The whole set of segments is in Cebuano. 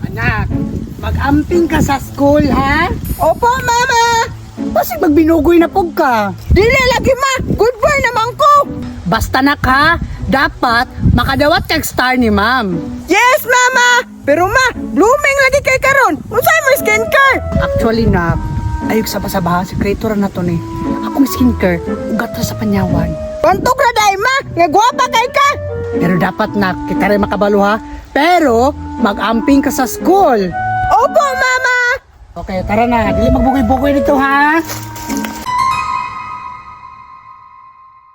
Anak, mag-amping ka sa school, ha? Opo, mama. Basig magbinugoy na pug ka. Dili lagi ma, good boy naman ko. Basta nak ha, dapat makadawat kag star ni ma'am. Yes, mama. Pero ma, blooming lagi kay karon. Unsay mo skincare? Actually nak, ayog sa basabaha, sikreto ra na to ni. Akong skincare, ugat ra sa panyawan. Bantog ra dai ma, nga gwapa kay ka. Pero dapat nak, kita rin makabalo ha. Pero, mag-amping ka sa school. Opo, mama. Okay, tara na. Dili magbugoy-bugoy dito ha.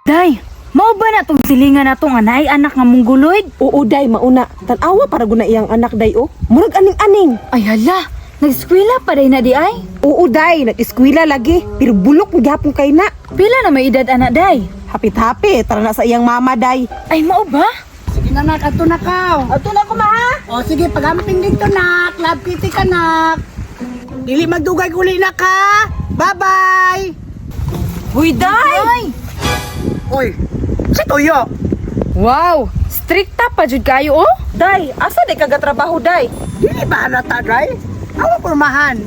Day, mao ba na tong silingan nato nga naay anak nga mongoloid? Oo, day, mauna. Tan-awa para guna iyang anak day oh. Murag aning-aning. Ay hala, nagskwela pa day na di ay. Oo, day, nag-eskwela lagi. Pero bulok gihapon kay na. Pila na may edad anak day? Hapit-hapit, tara na sa iyang mama day. Ay mao ba? Sige na nak, ato na ka. Ato na ko ma. O sige, pag-amping dito nak. Love kitty ka nak. Dili magdugay uli na ka. Bye-bye. Huy, day! Oy, si Tuyo. Wow, strikta pa jud kayo oh. Day, asa day kagatrabaho day? Dili ba halata, day? Awa pormahan.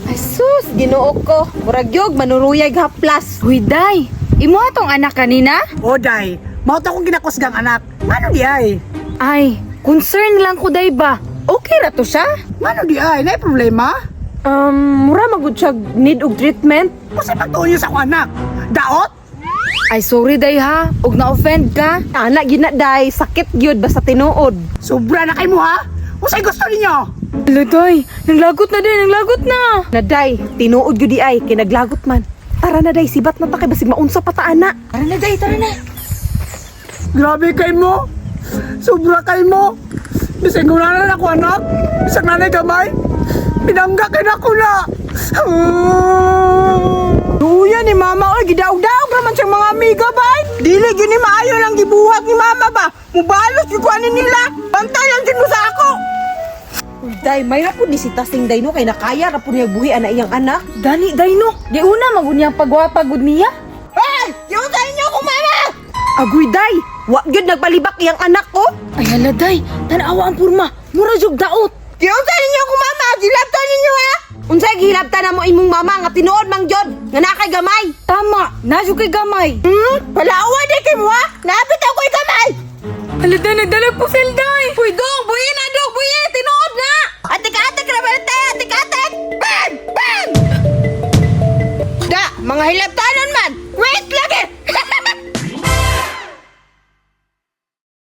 Ay sus, Ginoo ko. Murag yog manuruyay haplas. Huy day, imo atong anak kanina? O, day, mao to akong ginakusgang anak. Ngano di ay? Ay, concern lang ko day ba? Okay ra to siya? Ngano di ay? Nay problema? Mura magud siya need og treatment. Kasi pagtuon niyo sa akong anak. Daot? Ay sorry day ha, ug na-offend ka. Ana gid na day, sakit gyud basta tinuod. Sobra na kay mo ha? Usay gusto ninyo? Hala day, nanglagot na day, nanglagot na. Na day, tinuod gyud di ay kay naglagot man. Tara na day, sibat na ta kay basig maunsa pa ta ana. Tara na day, tara na. Grabe kay mo. Sobra kay mo. Bisag na na ako anak. Bisag nanay gamay. Pinangga kay na ko na. Duya ni mama oy, gidaog-daog naman siyang mga amiga bay. Dili gyud ni maayo lang gibuhat ni mama ba. Mubalos gyud ko ani nila. Bantay lang jud mo sa ako. Uy, day, may ra pud ni si Tasing day no kay nakaya ra pud niya buhi ana iyang anak. Dani day no, di una magunyang pagwapa gud niya. Hey, yung sa inyo kung mama! Agoy day, wa gyud nagbalibak iyang anak ko. Ay hala day, tan-awa ang porma, mura jud daot. Yung sa inyo kung mama, gilabtan ninyo ha. Unsay gihilabtan na mo imong mama nga tinuod mang jud nga naa kay gamay. Tama, na jud kay gamay. Palawa di kay mo ha. Naapit ako kay gamay. Hala day, nagdalag po sel day. Uy, dong, buhi na dong, buhi, tinuod na. Atik-atik na balite, atik-atik. Bang! Bang! Da, mga hilabtan.